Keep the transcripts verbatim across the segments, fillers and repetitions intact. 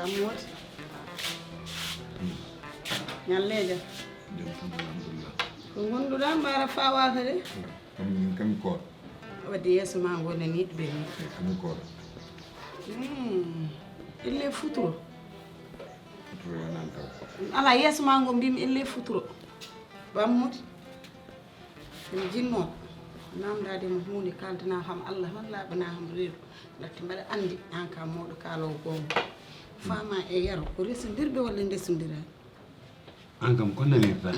Amooti. Ñalleeja. Jam tan, alhamdulillah. Ko ngonduɗaa mbaara fawaaka de? Kam min kam koor. Wadde yeeso ma ngo nani ɓe ni. Kam koor. Hmm. Elle futuro. Futuro nan taw. Ala yeeso ma ngo mbimi elle futuro. Bammude. Emi jinno namdade mo huunde kaldana kam Allah tan laaɓana kam reedu. Ndaxte mbaɗa anndi aan ka mawɗo kaaloowo goonga. Faama e yero ko resondirɓe walla ndesondiraani? Aan kam ko nanirta?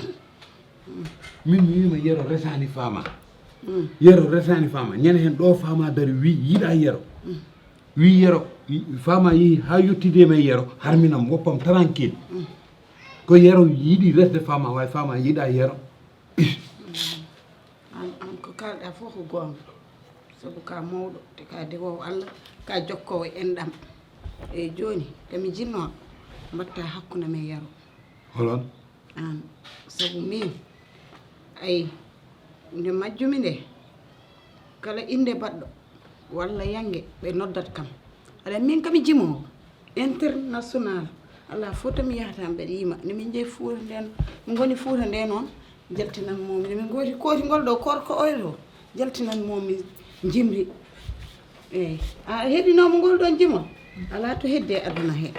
Min mi wiima yero resaani faama. Yero resaani faama. Ñande heen ɗo faama dari wi yiɗa yero. Wi yero, faama yehi haa yottidi e men yero, harminam, woppam tranquille. Ko yero yiɗi resde faama, way faama yiɗa yero. Aan, aan ko kaalɗaa fof ko goonga. Sabu ka mawɗo, te ka dewoowo Allah, ka jokkoowo enɗam. Eyi jooni, kami jinnoo, mbatta hakkunde men yero. Holon? Aan, sabu min, ay, nde majjumi nde, kala innde baɗɗo walla yannge, ɓe noddat kam. Aɗa min kami jimoowo international. Alaa fof to mi yahata mbeɗa yima. Nde min njehi Fuuta nden, min ngoni Fuuta nde noon, jaltinan momi. Nde min ngoti kooti ngol ɗo korko oyo ɗo, jaltinan momi jimri. Eyi. A heɗinoomo ngol ɗon jimol? Alaa to hedde aduna he.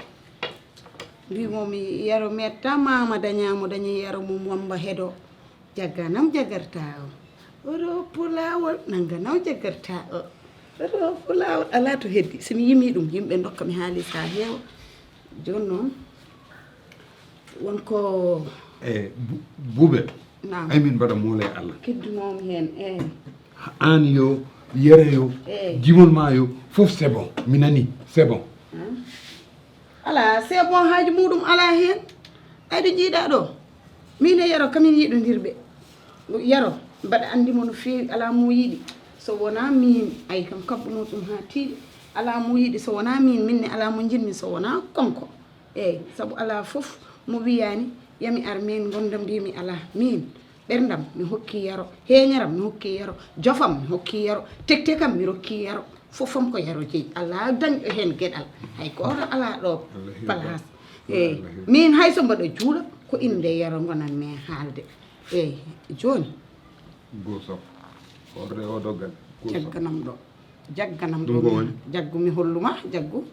Mbimo mi yero metta mama dañamo dañi yero mum wamba hedo. Jagganam jagarta o. Oɗo pulawol nanganam jagarta o. Oɗo pulawol alaa to heddi. So mi yimi ɗum, yimɓe ndokka mi haalis haa heewa. Jooni noon, wonko e bu- buubel. Naam. Ay min mbaɗa moole e Allah. Keddunoomi heen, eey. Aan yo, yere yo, eey, jimol ma yo, fof c'est bon. Mi nani, c'est bon. Alaa, c'est bon, haaju muɗum alaa heen. Ay ɗo jiiɗaa ɗo. Min e yero kamin yiɗondirɓe. Yero, mbaɗa anndi mo no feewi, alaa mo yiɗi. So wonaa min, ay kam kaɓɓunoo ɗum haa tiiɗi. Alaa mo yiɗi, so wonaa min, min ne alaa mo njiɗmi, so wonaa konko. Eey, sabu alaa fof mo wiyaani, yami ar min ngonda mbimi alaa. Min, ɓerndam mi hokki yero, heeñaram mi hokki yero, jofam mi hokki yero, tektekam mi rokki yero. Fof am ko yero jeyi. Alaa dañɗo heen geɗal. Hay gooto alaa ɗo place. Eey, min hay so mbaɗa juula, ko innde yero ngonanmi e haalde. Eey, jooni. Go sop. Horde o doggal. Go sop. Jagganam ɗo. Jagganam ɗo. Ɗum ko woni? Jaggu mi holluma, jaggu.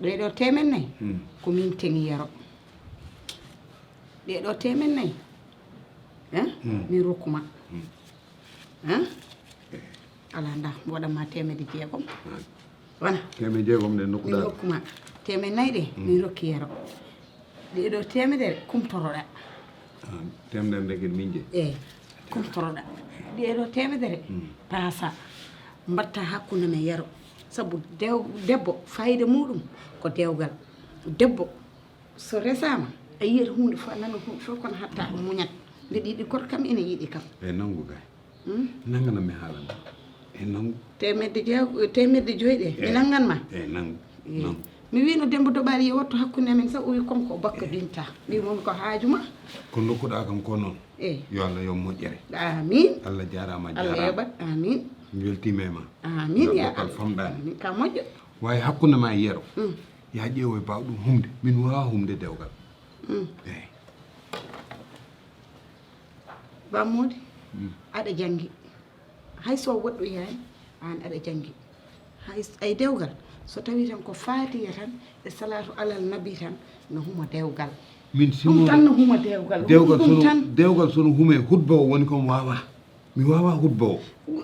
Ɗee ɗo teemen nayi. Hmm. Ko min teŋi yero. Ɗee ɗo teemen nayi. Eh? Hmm. Min rokkuma. Hmm. Eh? Alaa nda, mi waɗan ma teemedde jeegom. Hmm. Wona? Teemedde jeegom ɗe min nokkuɗaa. Rokkuma. Teemen nayi ɗe, hmm, min rokki yero. Ɗee ɗo teemedere kumtoroɗaa. Ah, teemedere nde kadi min jeyi. Eey, kumtoroɗaa. Ɗee ɗo teemedere, hmm, paasa. Mbatta hakkunde men yero. Sabu dew- debbo, fayida muɗum ko dewgal. Debbo, so resaama, a yiyat huunde fof, a nanat huunde fof, kono hatta a muñat. Mbeɗa yiɗi gorko kam, ene yiɗi kam. Eey, nanngu kay. Hmm? Nanngana mi haala ma. E nanngu. Teemedde jeego, teemedde joy ɗe. Mi, eey, nanngan ma. Eey, nanngu. Eey. Nanngu. Mi wiino Demba Doɓaali yo wattu hakkunde amen, sa o wi konko o bakka, eey, binta. Mbi momi ko haaju ma. Ko nokkuɗaa kam ko noon. Eey. Yo Allah yo moƴƴere. Amin. Allah jaaraama, Allah jaaraama. Yoɓat. Amin. Mi weltiima e ma. Amin. Yo ya dokkal Allah famɗaani. Amin. Ka moƴƴo. Waawi hakkunde ma e yero. Hmm. Ya ƴeewo e baaw ɗum humde. Min waawa humde dewgal. Hmm. Eey. Bammude, mm, aɗa janngi. Hay so woɗɗoyaani, aan aɗa janngi. Hay s- ay dewgal, so tawii tan ko Faatiya tan e Salaatu alal Nabi tan, no huma dewgal. Min ɗum simono tan no huma dewgal. Dewgal ɗum sono tan. Dewgal sono hume hutba o woni ko mi waawaa. Mi waawaa hutba o.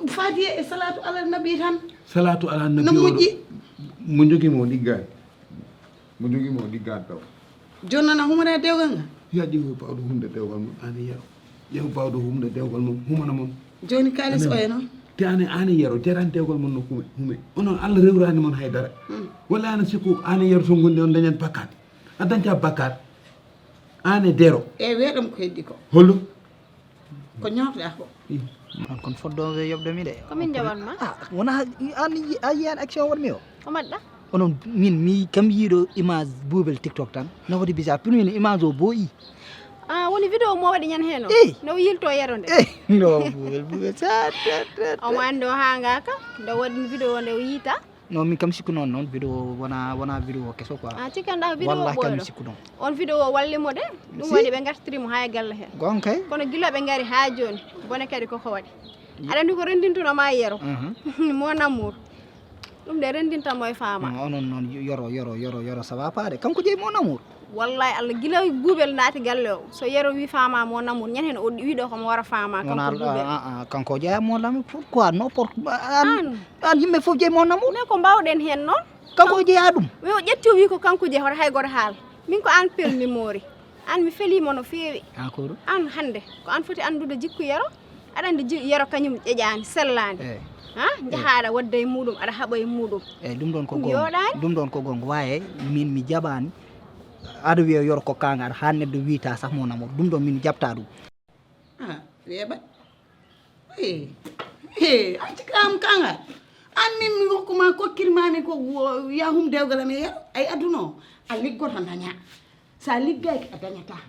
Faatiya e Salaatu alal Nabi tan. Salaatu alal Nabi no o moƴƴi. Mo jogii mo o ɗiggaani. Mo jogii mo o ɗiggaani taw. Jooni noon a humata dewgal ngal? Ya ƴeew bawɗo humde dewgal mum, aan e yero. Ƴeew bawɗo humde dewgal mum, humana mum. Jooni kaalis oya noon? Te aan e, aan e yero, jarani dewgal mum no hume, hume. Onon Allah rewraani mon hay dara. Hmm. Walla aan sikku aan e yero so ngondi on dañan bakkaat. A dañta bakkaat. Aan e dero. E weeɗam ko heddi ko. Hollo? Ko ñootɗaa ko? An kon foddo be yobde mi de. Ko min jawan ma? Ah, wona an a yiyan action won mi o. Ko madda? Onon min mi kam yiiɗo image buubel TikTok tan. No wodi bizarre pour min image o boyi. Ah, woni vidéo mo waɗi ñan heen o? Eh. No yilto yero nde. Eh, no buubel, buubel. Sa, sa, sa, sa. Omo anndi o haangaaka, nde waɗi vidéo nde o yiita. Non, min kam sikku noon, noon vidéo wona, wona vidéo keso quoi. A cikkanda ko vidéo wallahi kam mi sikku noon. On vidéo walli mo de. Ɗum waɗi ɓe ngartiri mo haa e galle hee. Gon kay. Kono gila ɓe ngari haa jooni bone kadi koko waɗi. Aɗa anndi ko renndintuno ma yero. Mon amour. Ɗum de renndinta mo e faama. Onon noon yoro yoro yoro yoro ça va pas de, kanko jeyi mon amour. Wallahi Allah, gila guubel naati galle o, so yero wi faama mo namur ñan hen o wiɗo ko mo wara faama kanko guubel. Ah, ah, kanko jeya mo namur, pourquoi? No por an an yimɓe fof jeyi mo namur. Mais ko mbawɗen hen noon. Kanko jeya ɗum. Mais o ƴetti o wi ko kanko jeyi hoto hay goto haal. Min ko an pelmi moori. An mi felimo no feewi. An hande ko an foti andude jikku yero. Aɗa anndi yero kañum ƴeƴaani sellaani. Ha njahaa aɗa wadda e muuɗum aɗa haɓa e muuɗum. Eyi ɗum ɗoon ko goonga. Ɗum ɗoon ko goonga. Waaye miin mi jaɓaani aɗa wiya yoro ko kaangal haa neɗɗo wiyta sah mo namor ɗum ɗoon miin mi jaɓtaa ɗum. Ah weeɓa. Eyi eyi an cikkaama kaangal. An miin mi hokkuma kokkirmaami ko yahum dewgal am e yero ay aduna o a liggoto dañaa. So a liggayki a dañataa.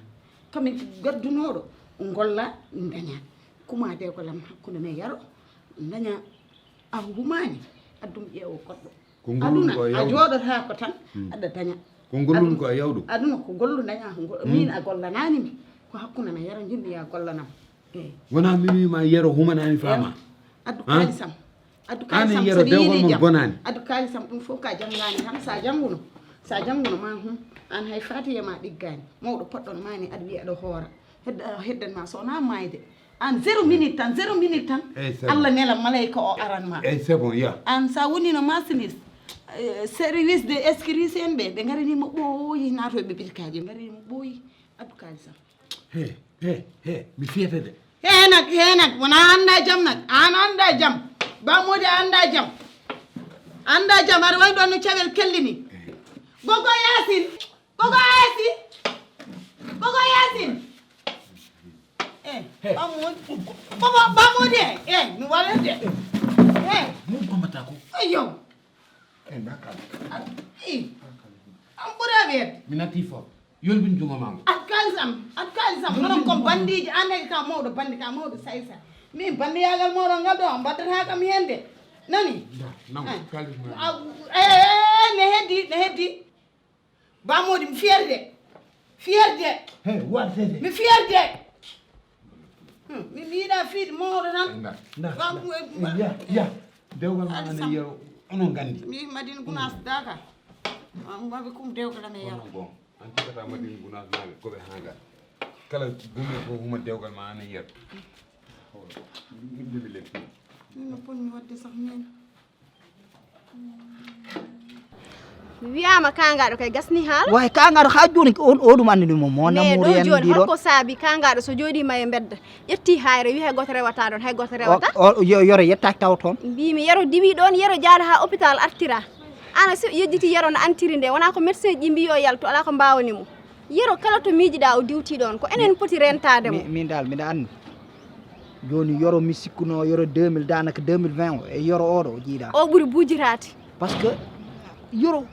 Kamin gaddunooɗo ngolla dañaa. Kuma dewgal am hakkunde men yaro daña a humaani addum ƴeewo goɗɗo. Ko ngolluɗum ko a yawɗum. Aduna a jooɗotaako tan aɗa daña. Ko ngolluɗum ko a yawɗum. Aduna ko gollu daña ko ngol min a gollanaani mi ko hakkunde men yaro njimmi ya gollanam. Eyi. Wona mi wiima yero humanani faama. Addu kaalisam. Addu kaalisam saɗa yiili jam. Addu kaalisam ɗum fof ka janngaani tan sa jannguno sa jannguno ma hum aan hay faatiya ma ɗiggaani mawɗo poɗɗono ma ni aɗa wiya aɗa hoora hedda heddan ma so wona maayde. Aan zéro minute tan zéro minute tan. Allah nela malayka o aran ma. Eyi c'est bon ya. Aan sa wonino marchandise service de escrise en ɓe ɓe ngaranima ɓooyi naatoɓe birkaji ɓe ngaranima ɓooyi. Addu kaalisam. He he he mi fiyete de. He nag he nag wona anda jam nag an anda jam. Ba modi anda jam. Anda jam aɗa wawi ɗon no cawel kellini. Gogo yasin. Gogo yasin. Gogo yasin. Eh, ba modi. Gogo ba modi. Eh, mi walete. Eh. Mo gombata ko. Ayo. Eh, nakal. An ɓura weede. Mi natti fof. Yolbin jungo ma ngo. At kaalis am, at kaalis am, onon kon bandiiji, aan kadi ka mawɗo bandi, ka mawɗo saysa. Min bandiyagal mawɗo ngal ɗo, mbaddata kam heen de. Nani? Ne heddi, ne heddi. Ba Mody, mi fiyerde. Fiyerde. He, waɗ sese. Mi fiyerde. Hmm, mi mi yiɗa fiide mawɗo tan. Nda, nda, nda. Ya, ya. Dewgal ma ne yero, onon gandi. Mi Madina Gunaas daka. Maɓe kum dewgal am e yero. Bon, an cikata Madina Gunaas maɓe goɓe ha ngal. Kala gumi ko huma dewgal ma ne yero. Yimɓe mi lekki. Min no ponmi wadde sax min. Mi wiyaama kaangaaɗo kay gasni haala. Way kaangaaɗo haa jooni on o ɗum anndini mo mo mais namuuri ɗo en jooni ndiɗon. Holko saabi kaangaaɗo so jooɗiima e mbedda ƴetti hayre wi hay gooto rewata ɗoon hay gooto rewata. O- o- yo- yoro yettaaki taw toon. Mbiimi yero diwi ɗoon yero jaada haa hôpital artira. Ana so yejjiti yero no antiri nde wonaa ko médecin ji mbi yo yaltu alaa ko mbaawani mo. Yero kala to miijiɗaa o diwtii ɗoon ko enen poti reentaade mo. Min dal miɗa anndi. Jooni yoro mi sikkuno yoro deux mille daanaka deux mille vingt o e yoro oɗo o jiiɗa. O ɓuri buujiraade. Parce que yoro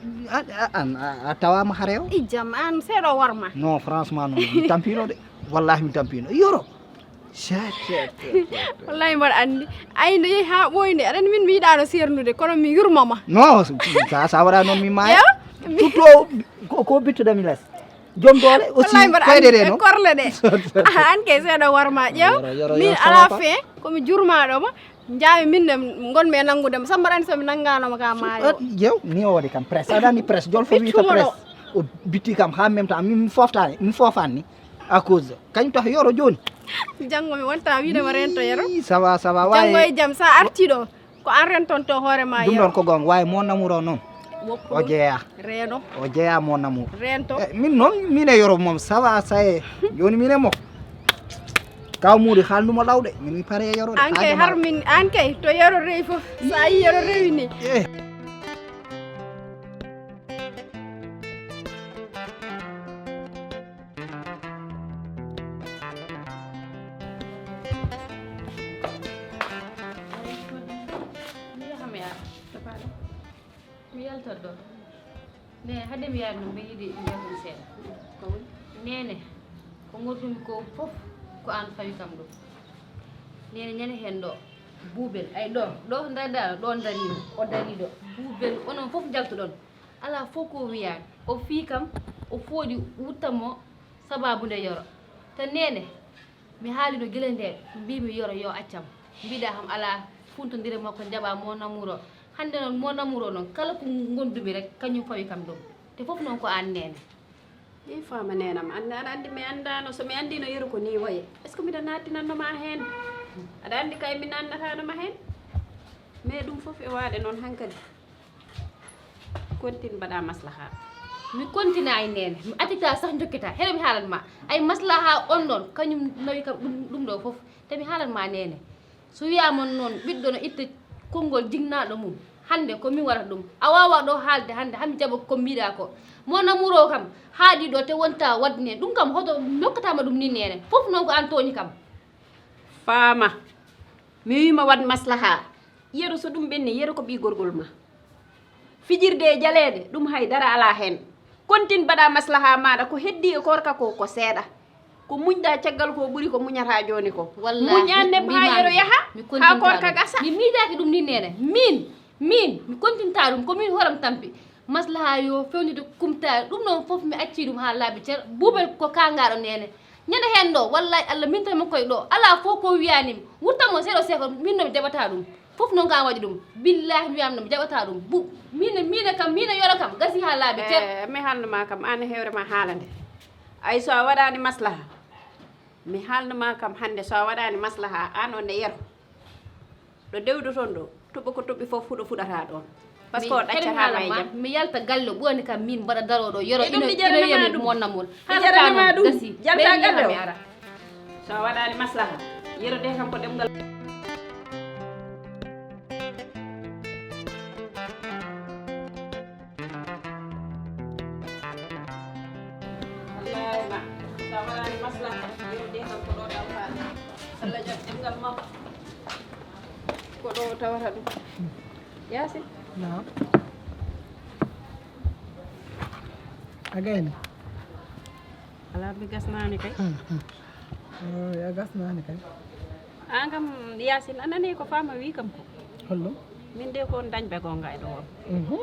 an a tawama hare o. I jam an seeɗa o warma. Non franchement non mi tampino de. Wallahi mi tampino yoro. Wallahi mboɗo anndi ayno yehi ha ɓooyde aɗa anndi min mi yiɗano sernude kono mi yurmoma. Non sa sa waɗa noon mi maaya. Tutto ko bittuɗami les. Joom doole aussi koyɗe ɗe noon korle ɗe. An kay seeɗa warma ƴeew min ala fin komi jurmaɗoma. Jaami min ne gonmi e nanngudema samba aɗa anndi somi nannganoma ka maayo. Ƴeew ni o waɗi kam presse aɗa anndi presse jolfo wiyta presse. O bitti kam ha même temps min foftani min fofani ni à cause kañum tax yoro jooni. Janngo mi wonta wiide ma rento yero. Ça va ça va waye. Janngo e jam sa arti ɗo. Ko an rentonto hoore ma. Ɗum ɗon ko goonga. Waawi mon amour o noon. O jeeya. Reeno. O jeeya mon amour. Reento. Eh, min noon min e yoro moom ça va ça est. Jooni min e makko. Kaw muuɗi haalndu mo lawɗe min mi pare e yoro. An kay har min an kay to yoro rewi fof so a yi yoro rewi ni. Eh. Mi yaltat ɗo ne hade mi yaade no mi yiɗi mbiyatmi seeɗa ko woni nene ko ngordumi ko fof ko an fawi kam ɗo nene ñande hen ɗo Buubel, ay ɗo, ɗo ndarɗaa ɗo, ɗo ndariimi, o darii ɗo. Buubel, onon fof njaltuɗon. Alaa fof ko wiyaa. O fii kam, o fooɗi wutta mo sabaabu nde Yoro. Te neene, mi haalino gila ndee, mbiimi Yoro yo accam. Mbiɗa kam alaa funtondire makko njaɓa mo namuro. Hannde noon mo namuro noon, kala ko ngondumi rek, kañum fawi kam ɗum. Te fof noon ko aan neene. Ɗi faama neenam, an aɗa anndi mi anndaano, so mi anndino yeru ko nii waye. Est-ce que miɗa naattinanno ma heen? Aɗa anndi kay mi naannataano ma heen. Mais ɗum fof e waɗe noon hankadi. Kontin mbaɗa maslaha. Mi kontina ay neene, mi accita sax jokkita. Heɗo mi haalan ma. Ay maslaha on ɗon, kañum nawi kam ɗum, ɗum ɗo fof. Te mi haalan ma neene. So wiyaama noon, ɓiɗɗo no itta konngol jinnaaɗo mum, hannde ko min waɗata ɗum. A waawaa ɗo haalde hannde, haa mi jaɓa ko mbiɗa ko. Mo namuro kam, haaɗi ɗo te wonta waɗde neen. Ɗum kam, hoto mi hokkataama ɗum ni neene. Fof noon ko aan tooñi kam. Faama, mi wiima waɗ maslaha. Yeru so ɗum ɓenni, yeru ko ɓii gorgol ma. Fijirde e jaleeɗe, ɗum hay dara alaa heen. Kontin mbaɗa maslaha maaɗa, ko heddii e koorka ko, ko seeɗa. Ko muñɗa caggal ko ɓuri ko muñata jooni ko. Wallaahi, muñ aan neb haa mbiimaami yero ɗum. Yaha, mi haa kontintaa koorka ɗum. Gasa. Mi miijaaki ɗum ni neene. Miin, miin, mi kontintaa ɗum, ko miin hooram tampi. Maslaha yo fewndude kumtaare. Ɗum noon fof mi accii ɗum haa laaɓi cer. Buubel ko kaangaaɗo neene. Ñande heen ɗo, wallaahi Allah min tan makko e ɗo. Alaa fof ko wiyaani mi. Wurtan mo seeɗa seeko, min no mi jaɓataa ɗum. Fof noon ko an waɗi ɗum. Billaahi mi wiyaama no mi jaɓataa ɗum. Bu, miin, miin kam, miin e Yoro kam, gasii haa laaɓi cer. Eh, mi haalno ma kam, aan e hoore ma haalande. Ay so a waɗaani maslaha. Mi haalno ma kam hannde so a waɗaani maslaha, aan on e Yero. Ɗo dewdo toon ɗo, toɓo ko toɓi fof huɗo fuɗata ɗoon. Parce que o ɗaccata ma e jam. Mi yalta galle ɓooyani kam min mbaɗa daroo ɗo Yoro. E ɗum ino, mi ino jaranama yoni ɗum. Mo namol. Mi jaranama ɗum. Gasi. Jalta galle o. Mi ara. So a waɗaani maslaha, Yero de kam ko ɗemngal. Wallaahi ma, so a waɗaani maslaha, Yero de kam ko ɗo tawata. Allah jaɓ ɗemngal makko. Ko ɗo tawata ɗum. Yaasin. Naam. A gayni? Alaa, mi gasnaani kay. Hmm, hmm. Oh, a gasnaani kay. Aan kam, Yaasin, a nanii ko Faama wii kam ko? Holɗum? Min de ko on dañɓe goonga e ɗo on. Mhm.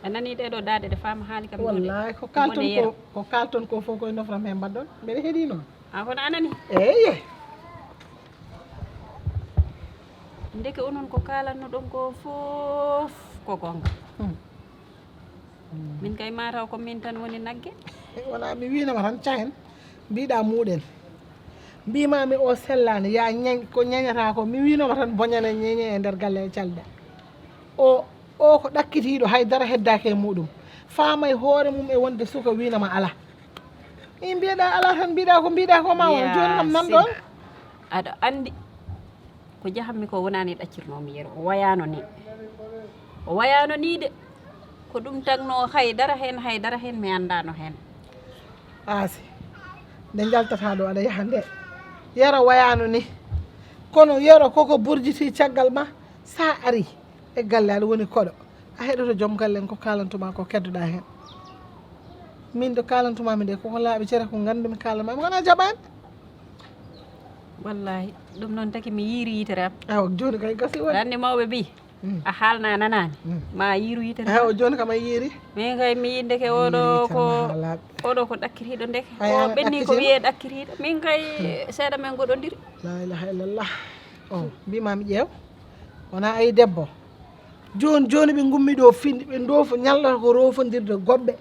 A nanii ɗee ɗo daaɗe ɗe Faama haali kam ɗo ɗe? Wallaahi, ko kaalton ko, ko kaalton ko fof koye nofram heen mbaɗɗon. Mbeɗa heɗii noon. A kono a nanii? Eeye. Ndeke onon ko kaalannoɗon ko fof ko goonga. Hmm. Min kay mataw ko min tan woni nagge. Wona mi wiinoma tan cahen mbiɗa muɗen. Mbimami o sellani ya ñañ ko ñañata ko mi wiinoma tan boñana ñeñe e nder galle e calɗe. O o ko ɗakkitiɗo hay dara heddaki e muɗum. Faama e hoore mum e wonde suka wiinoma ala. I mbiyeɗa ala tan mbiɗa ko mbiɗa ko ma won joni kam nan ɗon. Aɗa andi ko jahammi ko wonani ɗaccirnomi Yero, o wayano ni. O wayano ni de. Ko ɗum tagno haydara hen, haydara hen mi andano hen. Aasi, nde jaltata ɗo aɗa yaha nde. Yero wayano ni. Kono Yero koko burjiti caggal ma, sa ari e galle aɗa woni koɗo. A heɗoto joom galle en ko kalantuma ko keddoɗa hen. Min ɗo kalantuma mi nde koko laaɓi cere ko gandumi kalama mi wona jaɓani. Wallahi ɗum noon taki mi yiiri yitere am. Awa joni kay gasi woni. Ranni mawɓe mbi a haalna a nanaani ma yiiru yitere. Awa joni kam a yiiri. Min kay mi yiide ndeke oɗo ko oɗo ko ɗakkitiiɗo ndeke o ɓenni ko wiyee ɗakkitiiɗo min kay seeɗa men goɗondiri. La ilaha illallah. O mbima mi ƴeew wona ayi debbo. Joni joni ɓe gummi ɗo findi ɓe dofo ñallata ko rofondirde goɓɓe.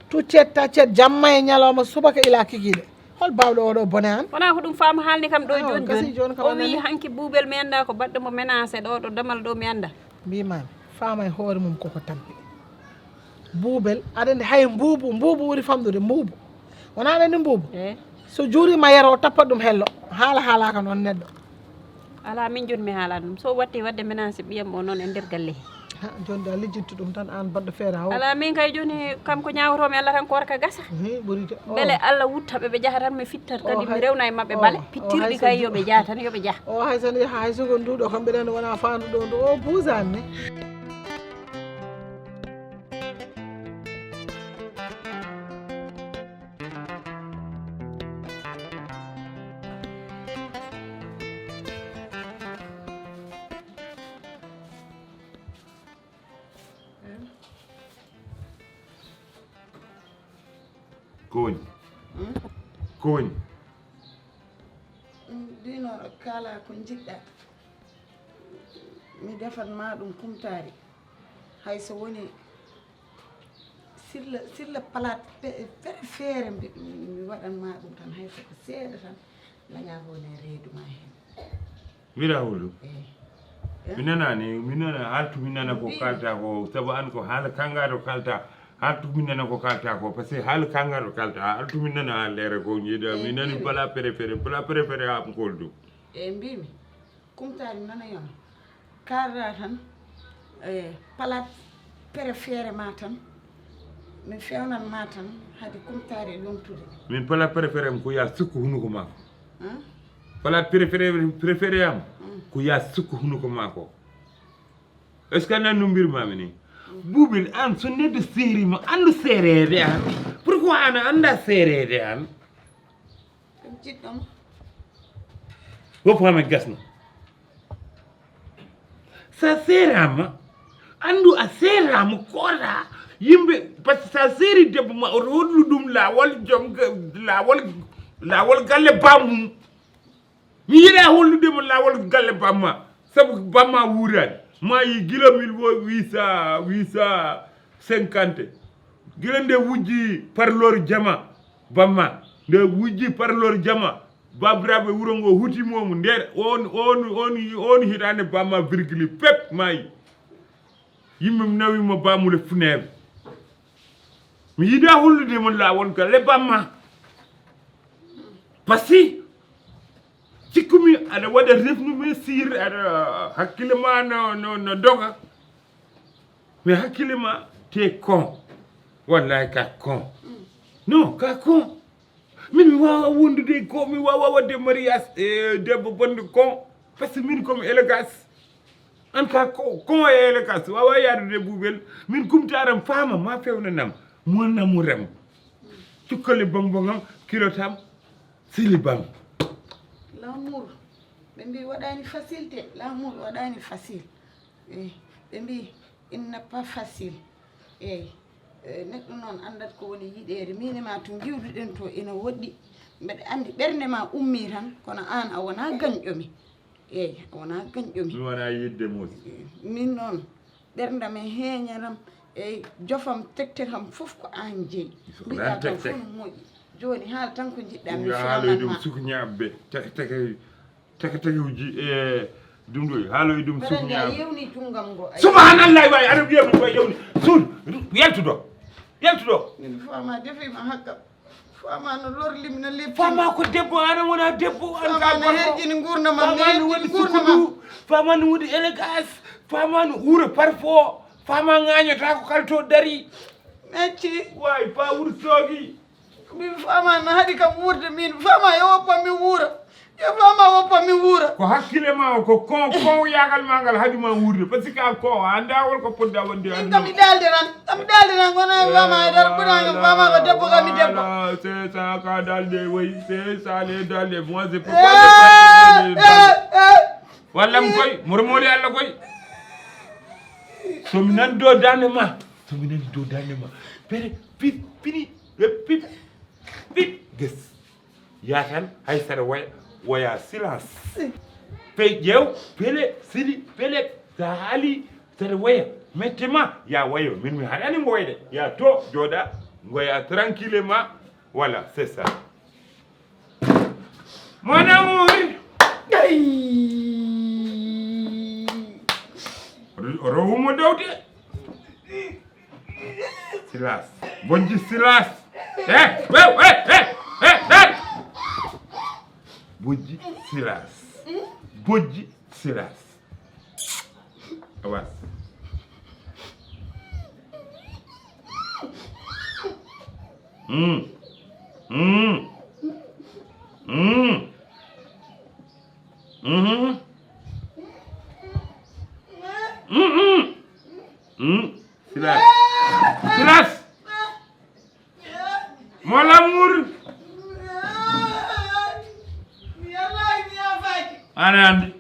Tuccet taccet jamma e ñalawma subaka ila kikiɗe. Hol bawɗo oɗo bone an? Wona ko ɗum faama haalni kam ɗo joni joni o wi hanki buubel mi anda ko baɗɗo mo menacé ɗo ɗo damal ɗo mi anda. Mbimami faama e hoore mum koko tampi. Buubel aɗa andi hay mbuubu mbuubu ɓuri famɗude mbuubu. Wona aɗa andi mbuubu? So juurima Yero o tappat ɗum hello haala haalaka noon neɗɗo. Ala min joni mi haalani ɗum so watti wadde menacé ɓiyam o noon e nder galle he. Ha joni de a lijjittu ɗum tan an baɗɗo feere haw. Ala min kay joni kam ko ñawotomi Allah tan ko warka gasa. Hi ɓuri de. Beele Allah wutta ɓe ɓe jaha tan mi fittat kadi mi rewna e maɓɓe bale pittirɗi kay yoɓe jaha tan yoɓe jaha. O hay sen yaha hay sogo nduɗo kam mbiɗa andi wona fandu ɗo ndu o buusani ni. Ko woni? Hmm? Ko woni? Ɗum diinooɗo kaalaa ko njiɗɗaa. Mi defan ma ɗum kumtaari. Hay so woni silla, silla palaat pe-, pere feere mbi-, mi waɗan ma ɗum tan, hay so ko seeɗa tan, lañaa ko woni e reedu ma heen. Mbiɗa hulu. Eh. Eh? Mi nanaani, mi nana, haaltu mi nana ko Mbiɗa. Kaalta ko, sabu an ko haala kanngaaɗo kaalta, haaltu mi nana ko kaalta ko, parce que haala kanngaaɗo kaalta, haaltu mi nana haalleere ko, njiɗa, Eh, mi nani mbiɗa. Pala préféré, pala préféré am koldu. Eh, mbimi, kumtaari nana yona. Kaalda tan, eh, pala préféré ma tan, mi fewnan ma tan, hade kumtaari e yontude. Min pala préféré am ko ya sukku hunuko maako. Hein? Pala préféré, préféré am, Mm. Ko ya sukku hunuko maako. Est-ce que nan no mbirmami ni? Buubil an so neɗɗo seerima, anndu seereede an. Pourquoi an a annda seereede an? Kam jiɗɗo ma. Wo faama gasno. Sa seerama, anndu a seerama, koota yimɓe, parce que sa seeri debbo ma, oto hollu ɗum laawol joom ga-, laawol, laawol galle bammum. Mi yiɗa hollude mo laawol galle bamma, sabu bamma wuurani. Maayi gila mil wo huit cent, huit cent cinquante. Gila nde wujji parlor jama, bamma. Nde wujji parlor jama, babiraɓe wuro ngo huti momu. Nder on, on, on, on hitande bamma virgule pep maayi. Yimɓe mi nawi mo bamule funeeɓe. Mi yiɗa hollude mo laawol galle bamma. Parce que cikkumi aɗa waɗa refnu mi sir, aɗa hakkille ma no, no, no doga. Mais hakkille ma te con. Wallahi ka con. Non, ka con. Min mi wawa wondude ko mi wawa wadde mariage e debbo bonɗo con. Parce que min komi élégance. An ka ko, con e élégance wawa yadude buubel. Min kumtaram faama ma fewnanam. Mo namuram. Cukkale bonbongam, kilotam, silibam. L'amour. Ɓe mbi waɗani facile de. L'amour waɗani facile. Eh, ɓe mbi il n'est pas facile. Eyi. Eh, neɗɗo noon anndat ko woni yiɗeede. Miin e ma to ngiwduɗen to ene woɗɗi. Mbeɗa anndi ɓernde ma ummii tan, kono aan a wonaa gañɗo mi. Eyi, a wonaa gañɗo mi. Mi wonaa yiɗde Muusa. Miin noon, ɓerndam e heeñanam, e jofam, tektekam fof ko aan jeyi. Mbiɗa tan fof no moƴƴi. Jooni haal tan ko njiɗɗaa mi haaloy ɗum ma. Suku ñaaɓɓe, teke teke, teke teke uji, e ɗum ɗo, haaloy ɗum suku ñaaɓɓe. Yewni junngam ngo. Subhanallah, waay, aɗa wiya mi waay yewni. Suun, yaltu ɗo, yaltu ɗo. Min faama defiima hakkam. Faama no lorlimi no leppi. Faama ko debbo, an a wona debbo, an ka gorko. Faama no herjini ngurnam am, no herjini ngurnam am. Faama no woni élégance, faama no uura parfum, faama ŋaañotaako kala to dari. Mecci. Waay, pa wuro soogi. Min faama no haɗi kam wuurde, min faama e woppa mi wuura. Yo faama woppa mi wuura. Ko hakkille ma o, ko kon, kon yaagal ma ngal haɗi ma wuurde. Parce que a ko a annda wol ko podda wonde. Min kam mi daalde tan, kam mi daalde tan, kono en faama e dara ɓurani kam faama ko debbo kam mi debbo. Voilà, c'est ça ka daalde, oui, c'est ça les daalde. Moi, je peux pas les pratiquer, les daalde. Walla mi koy, mormoli Allah koy. So mi nan do dande ma, so mi nan do dande ma. Pere, pip, pini, pip, pip, ges. Yatan hay saɗa waya, waya silence. Pe ƴeew, pele, sili, pele, sa haali saɗa waya, mette ma, ya wayo, min mi haɗani mo wayde. Ya to, jooɗa, ngoya tranquillement, voilà, c'est ça. Mon amour. Ay. Oto, oto humo dawde. Silas. Bojji Silas. Eh, wew, eh, eh, eh, eh. Bojji Silas. Bojji Silas. Awas. Mm. Mm. Mm. Mm. Mm. Mm. Mm. Silas. Silas. Mon amour. Ana andi.